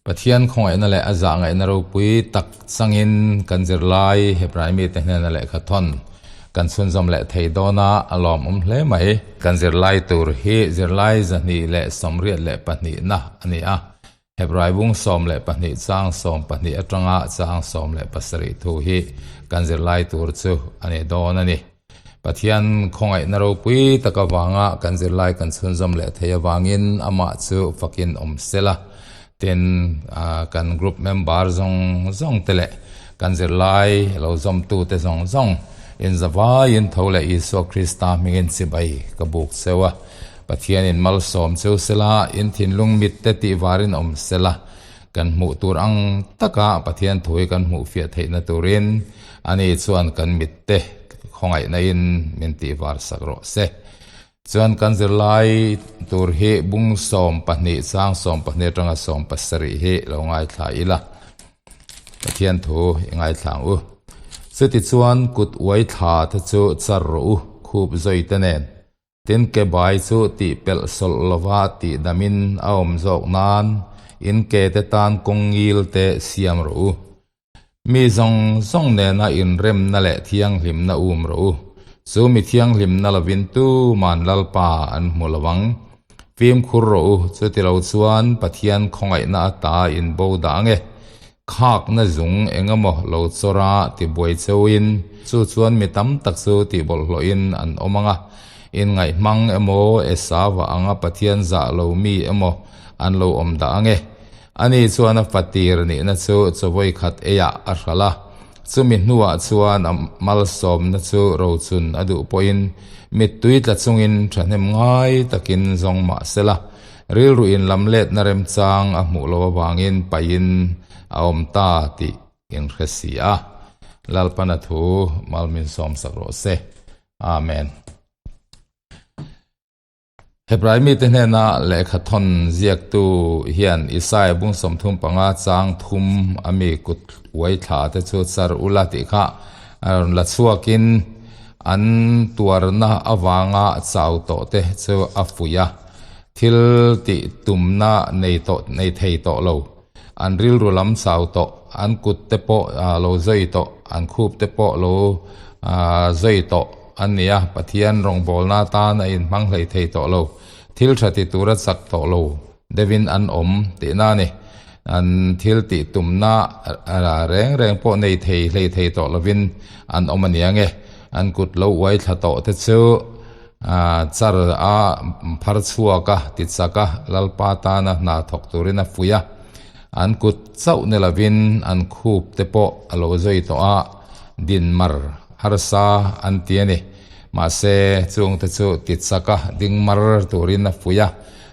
Pathian khawngaihna leh a zahngaihna ropui tak changin kan zirlai Hebrai mite hnena lehkha thawn kan chhunzawm leh thei dawn a, a lawmawm hle mai. Kan zirlai tur hi zirlai 282na a ni a, Hebrai bung 12 chang 12 atanga chang 17 thu hi kan zirlai tur chu a ni dawn a ni. Pathian khawngaihna ropui tak avanga kan zirlai kan chhunzawm leh thei avangin amah chu fakin awm sela. Tin, kan group member zawng zawng te leh kan zirlai lo zawmtute zawng zawng inzavaiin tho leh Isua Krista hmingin chibai ka buk cheu a. Pathianin malsawm cheu sela, in thinlung mit te tih varin awm sela, kan hmuh tur ang taka Pathian thu hi kan hmuh fiah theihna turin ani chuan kan mit te khawngaihna in min tih var sak rawh se. Chuan kan zirlai tur hi bung 12 chang 12 atanga 17 hi lo ngaithla ila. Pathian thu i ngaithla ang u. Chutichuan kut uai thla te chu char rawh u, khup zui te nen. Tin, ke bai chu tih pelh sawlh lova tih damin a awm zawk nan in ke te tan kawng ngil te siam rawh u. Mi zawng zawng nena inremna leh thianghlimna um rawh u. Chu mi thianghlimna lovin tuman Lalpa an hmu lo ang. Fimkhur rawh u, chutilo chuan Pathian khawngaihna ata in bo dah ang e. Khakna zung eng emaw lo chawr a tibuai cheuhin chu chuan mi tam tak chu tihbawlhhlawhin an awm ang a, inngaihhmang emaw Esauva anga Pathian zah lo mi emaw an lo awm dah ang e. Ani chuan a fatir nihna chu chawawi khat eiah a hralh a, chumi hnuah chuan a malsawmna chu rochun a duh pawhin mittui tla chungin thahnem ngai takin zawng mah sela. Rilru in lam letna remchang a hmuh loh avangin paihin a awm ta tih in hre si a. Lalpana thu malmin sawmsak rawh se. Amen. Hebrai mite hnena lehkha thawn ziaktu hian Isaia bung 35 chang thum a mi kut uai thla te chu char ula tih kha a rawn la chhuakin an tuarna avanga chau tawh te chu a fuih a. Thil tih tumna nei tawh nei thei tawh lo. An rilru lam chau tawh, an kut te pawh lo zawi tawh, an khup te pawh lo zawi tawh an ni a, Pathian rawngbawlna atan a inhmang hlei thei tawh lo. Thil tha ti tura chak tawh lo deuhin an awm tihna a ni. An thil tih tumna reng reng pawh nei thei hlei thei tawh lovin an awm a nia nge. An kut lo uai thla tawh te chu Char a phar chhuak a, ti chak a, Lalpa tana hna thawk turin a fuih a. An kut chauh ni lovin an khup te pawh a lo zawi tawh a, dinmar harsa an ti a ni. Mahse, chungte chu ti chak a, dingmar turin a fuih a.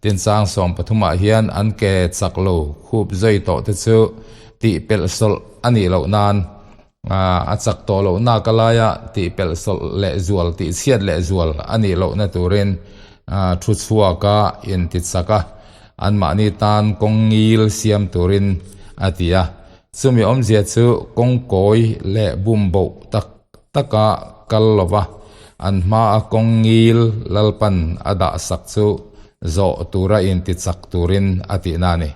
Tinchang 13 ah hian an ke chak lo khup zawi tawh te chu tih pelh sawlh a nih loh nan A chak tawh loh nak a laia tih pelh sawlh leh zual, tih chhiat leh zual a nih lohna turin thu chhuak a inti chak a, anmahni tan kawng ngil siam turin a ti a. Chumi awmzia chu kawng kawi leh bum boh tak taka kal lova an hmaa kawng ngil Lalpan a dah sak chu zawh tura inti chak turin a tihna a ni.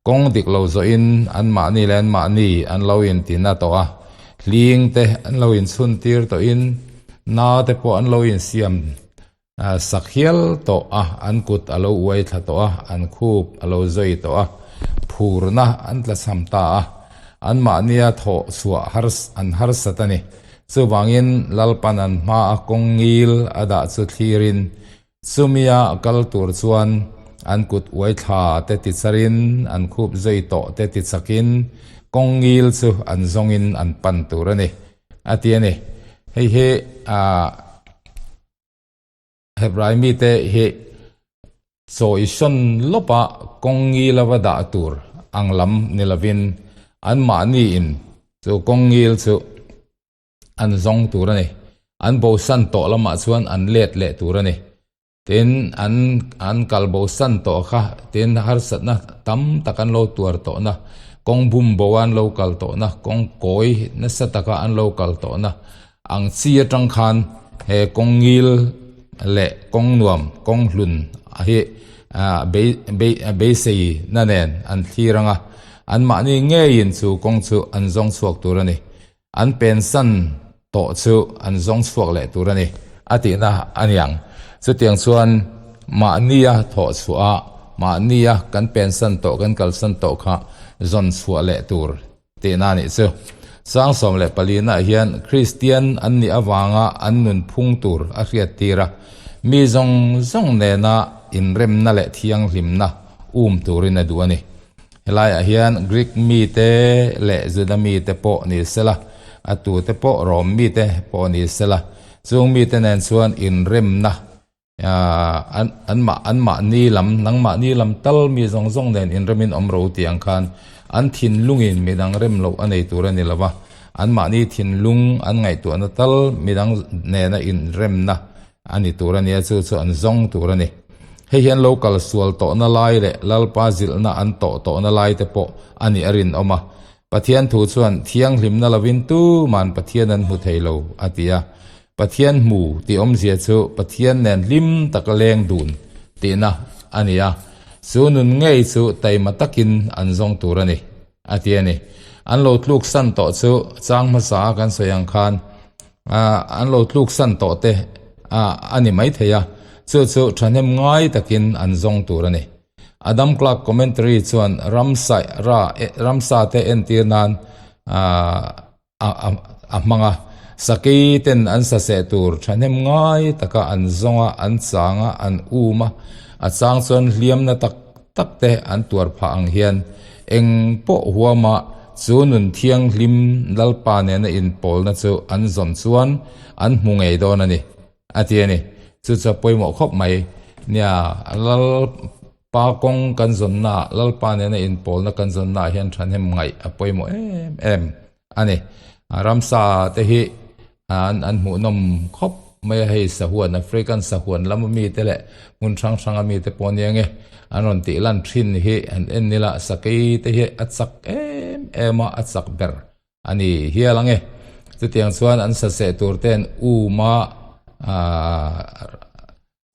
Kawng dik lo zawhin anmahni leh anmahni an lo intina tawh a, hling te an lo inchhuntir tawhin na te pawh an lo insiam sak hial tawh a, an kut a lo uai thla tawh a, an khup a lo zawi tawh a, phurna an tlachham ta a, anmahnia thawh chhuah an harsat a ni. Chuvangin Lalpan an hmaa kawng ngil a dah chu thlirin Chumia kal tur chuan an kut uai thla te ti charin, an khup zui tawh te ti chakin kawng ngil chu an zawngin an pan tur a ni, a ti a ni. Hei hi Hebrai mite hi chawi sawn lawpa kawng ngila va dah tur ang lam ni lovin anmahni in chu kawng ngil chu an zawng tur a ni. An bosan tawh lamah chuan an let leh tur a ni. Tin, an an kal bosan tawh kha tin harsatna tam tak an lo tuar tawhna, kawng bum bo an lo kal tawhna, kawng kawi nasa taka an lo kal tawhna ang chi atang khan he kawng ngil leh kawng nuam, kawng hlun hi. Beiseina nen an thlir ang a, anmahni ngeiin chu kawng chu an zawng chhuak tur a ni. An pensan tawh chu an zawng chhuak leh tur a ni, a tihna a ni ang. Chutiang chuan mahnia thawh chhuah a, mahnia kan pensan tawh, kan kalsan tawh kha zawn chhuah leh tur tihna a nih chu. Sang 14 nah hian Kristian an nih avanga an nun phung tur a hriattir a, mi zawng zawng nena inremna leh thianghlimna um turin a duh a ni. Helaiah hian Greek mite leh Juda mite pawh ni sela, a tute pawh Rom mite pawh ni sela, chung mite nen chuan inremna An mah an mahni lam, nangmahni lam tal mi zawng zawng nen inremin awm ro tih ang khan an thinlungin midang rem loh a nei tur a ni lo va, an mahni thinlung an ngaihtuahna tal midang nena inremna a ni tur a nia, chu chu an zawng tur a ni. Hei hian lo kal sual tawhna lai leh Lalpa zilhna an tawh tawhna lai te pawh a nih a rinawm a. Pathian thu chuan thianghlimna lovin tuman Pathian an hmu thei lo a ti a. Pathian hmu tih awmzia chu Pathian nen hlim taka leng dun tihna a ni a, chu nun ngei chu taima takin an zawng tur a ni, a ti a ni. An lo tluksan tawh chu chang hmasa a kan sawi ang khan an lo tluksan tawh te a ni maithei a, chu chu thahnem ngai takin an zawng tur a ni. Adam Clarke Commentary chuan ramsa ra ramsa te entir nan a hmang a, sakei ten an sa seh tur thahnem ngai taka an zawng a, an chang a, an um a, a chang chuan hliamna tak tak te an tuar phah ang hian eng pawh huama chu nun thianghlim Lalpa nena inpawlna chu an zawn chuan an hmu ngei dawn a ni, a ti a ni. Chu chu a pawimawh khawp mai. Nia, Lalpa kawng kan zawnnaah, Lalpa nena inpawlna kan zawnnaah hian thahnem ngaih a pawimawh em em a ni. Ramsa te hi an an hmuhnawm khawp mai a, hei sahuan African sahuan lama mite leh hmun hrang hranga mite pawh nia nge an rawn tih lan thin hi an en ila sakei te hi a chak em em a, a chak ber a ni hial ang e. Chutiang chuan an saseh tur ten um a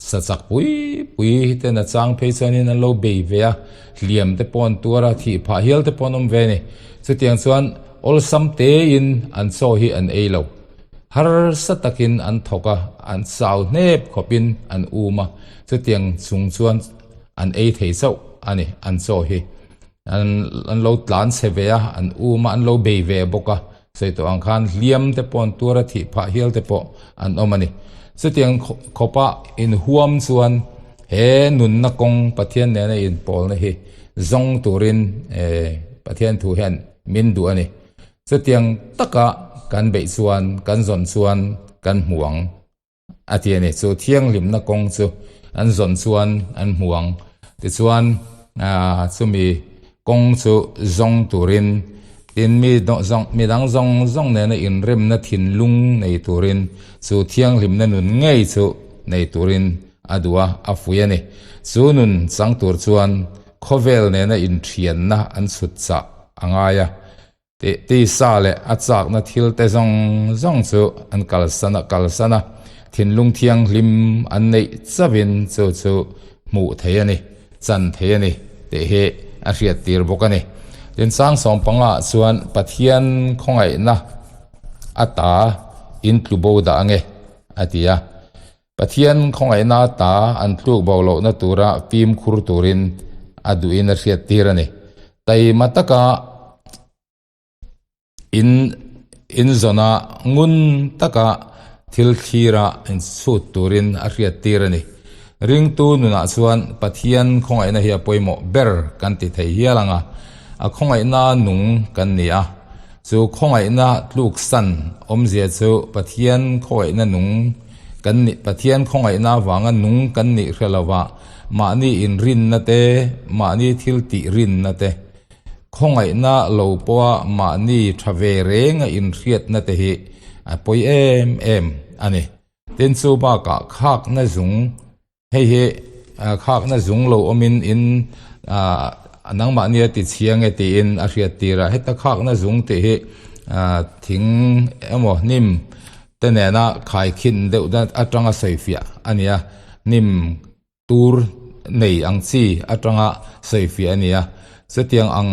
Sa chak pui pui ten a chang phei chuanin an lo bei ve a, hliam te pawh an tuar a, thih phah hial te pawh an awm ve a ni. Chutiang chuan awlsam tein an chaw hi an ei lo. Harsa takin an thawk a, an chau hnep khawpin an um a, chutiang chung chuan an ei thei chauh a ni an chaw hi. An an lo tlan chhe ve a, an um a, an lo bei ve bawk a, Sawi tawh ang khan hliam te pawh an tuar a, thih phah hial te pawh an awm a ni. Chutiang khawpa inhuam chuan he nunna kawng Pathian nena inpawlna hi zawng turin Pathian thu hian min duh a ni. Chutiang taka kan beih chuan, kan zawn chuan kan hmu ang. A ti a ni. Chu thianghlimna kawng chu an zawn chuan an hmu ang. Tichuan chumi kawng chu zawng turin tin mi zawng mi dang zawng zawng nena inremna thinlung nei turin chu thianghlimna nun ngei chu nei turin a duh a, a fuih a ni. Chu nun chang tur chuan khawvel nena inthianna an chhut chah a ngai a. Tisa leh a chakna thil te zawng zawng chu an kalsan a kalsan a, thinlung thianghlim an neih chauhin chu chu hmuh thei a ni, chan thei a ni tih hi a hriattir bawk a ni. Tin, sang sawmpangah chuan Pathian khawngaihna a ta in tlu bo dah ange a ti a. Pathian khawngaihna ta an tluk bo lohna tura fimkhur turin a duhin a hriattir a ni. Taima taka in inzawna ngun taka thil thlira inchhut turin a hriattir a ni. Ringtu nunah chuan Pathian khawngaihna hi a pawimawh ber kan ti thei hial ang a, a khawngaihna nung kan ni a. Chu khawngaihna tluksan awmzia chu Pathian khawngaihna nung kan nih, Pathian khawngaihna avanga nung kan nih hre lova mahni inrinna te, mahni thil tih rinna te, khawngaihna lo pawha mahni tha ve renga inhriatna te hi a pawi em em a ni. Tin chu bakah khakna zung Hei hi khakna zung lo awmin in nangmahni a ti chhiang e tiin a hriat tir a, heta khakna zung tih hi thing emaw hnim te nena khaikhin deuh atanga sawifiah a ni a, hnim tur. nei ang chi atanga sawifiah a ni a. Chutiang ang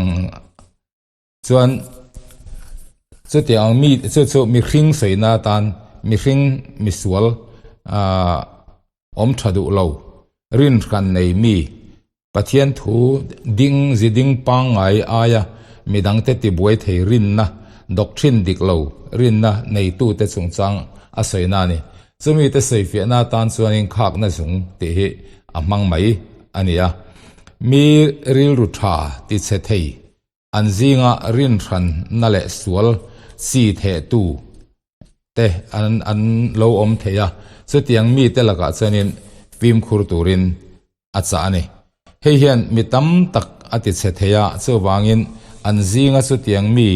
chuan chutiang ang mi chu chu mihring sawina atan mihring misual ah awm tha duh lo rinhran nei mi Pathian thu ding ziding pangngai aia midangte tibuai thei rinna doctrine dik lo rinna neitute chungchang a sawina a ni. Chumite sawifiahna atan chuanin khakna zung tih hi a hmang mai a ni a. Mi rilru tha tichhe thei an zinga rinhranna leh sual chi thehtu te an an lo awm thei a, chutiang mite lakah chuanin fimkhur turin a chah a ni. Hei hian mi tam tak a ti chhe thei a, chuvangin an zinga chutiang mi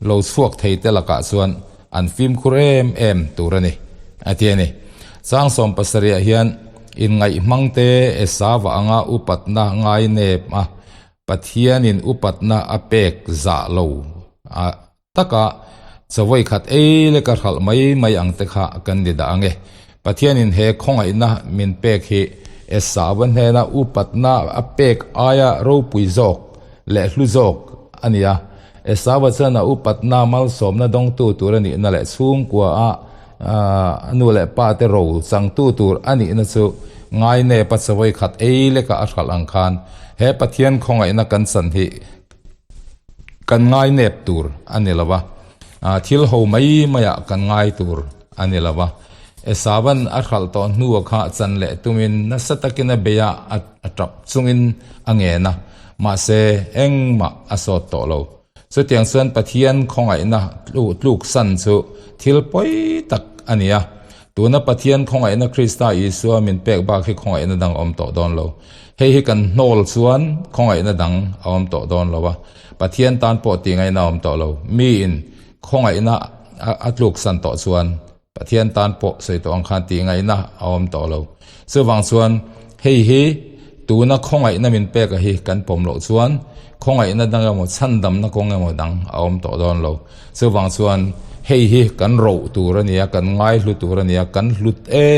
lo chhuak thei te lakah chuan an fimkhur em em tur a ni, a ti a ni. Chang 70 ah hian inngaihmang te Esava anga upatna ngai nep a, Pathianin upatna a pek zah lo a taka chawei khat ei leka hralh mai mai ang te kha kan ni dah ang e. Pathianin he khawngaihna min pek hi Esauva hnena upatna a pek aia ropui zawk leh hlu zawk a ni a. Esauva chuan a upatna malsawmna dawngtu tur a nihna leh chhungkua a a nu leh pa te ro changtu tur a nihna chu ngainep a chawei khat ei leka a hralh ang khan he Pathian khawngaihna kan chan hi kan ngainep tur a ni lo va, thil ho mai maiah kan ngai tur a ni lo va. Esavan a hralh tawh hnua kha chan leh tumin nasa takin a bei a, a tap chungin a ngen a, mahse engmah a sawt tawh lo. Chutiang chuan Pathian khawngaihna tluksan chu thil pawi tak a ni a. Tuna Pathian khawngaihna Krista Isua min pek bak hi khawngaihna dang a awm tawh dawn lo. Hei hi kan hnawl chuan khawngaihna dang a awm tawh dawn lo a. Pathian tan pawh tihngaihna a awm tawh lo. Miin khawngaihna a tluksan tawh chuan Pathian tan pawh sawi tawh ang khan tihngaihna a awm tawh lo. Chuvang chuan hei hi tuna khawngaihna min pek a hi kan pawm loh chuan khawngaihna dang emaw chhandamna kawng emaw dang a awm tawh dawn lo. Chuvang chuan hei hi kan roh tur a nia, kan ngaihlu tur a nia, kan hlut em.